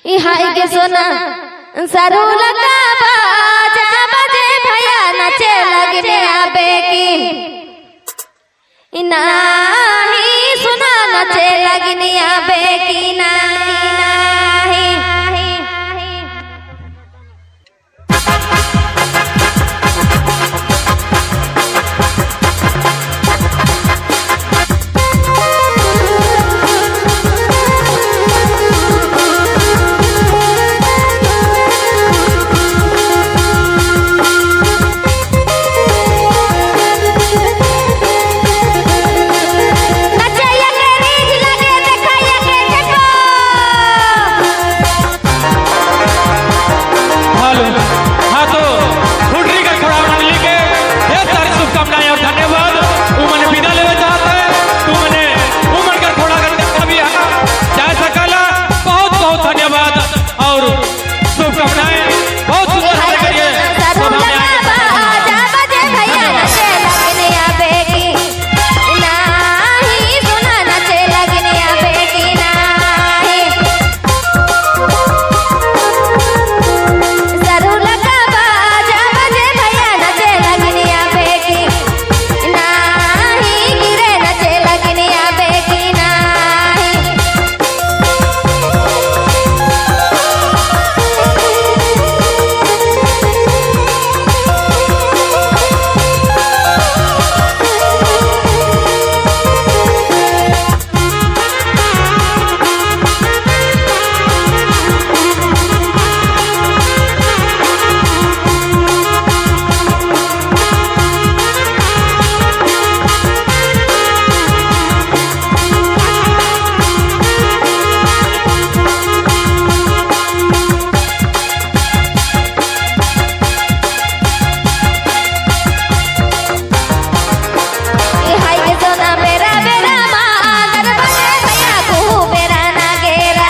हाय के सोना सरू लगा बाजा बजे भैया नचे लगने आबे की नाही सुना नचे लगने आबे की नाही। नचैया के रीझ लगे देखैया के ठेको। हेलो, हाँ तो फुटरी का खड़ा मंडली के ढेर सारी शुभकामनाएं और धन्यवाद। उमन विदा लेवे चाहते हैं तू मने उमन का थोड़ा कर भी जा सकला। बहुत बहुत धन्यवाद और शुभकामनाएं। बहुत सुंदर हाय से के करिए सोना सरू सभा में लगा आके। बाजा बजे भैया नचे लगने आबे की नाही सुना नचे लगने आबे की नाही। सरू लगा बाजा बजे भैया नचे लगने आबे की नाही गिरे नचे लगने आबे की नाही। हाय के सोना बेरा बेरा मादर बजे भैया कुहू बेरा ना गेरा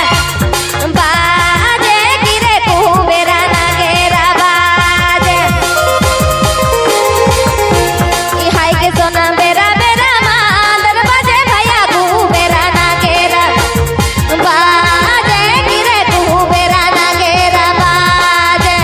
बाजे गिरे कुहू बेरा ना गेरा बाजे। हाय के सोना बेरा बेरा मादर बजे भैया कुहू बेरा ना गेरा बाजे गिरे कुहू बेरा ना गेरा बाजे।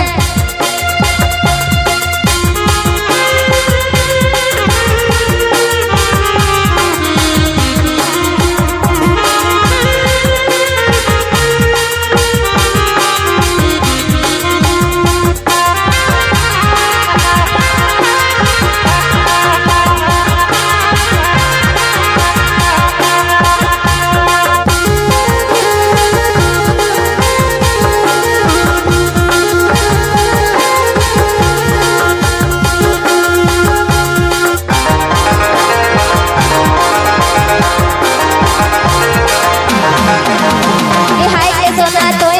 हाय के सोना तो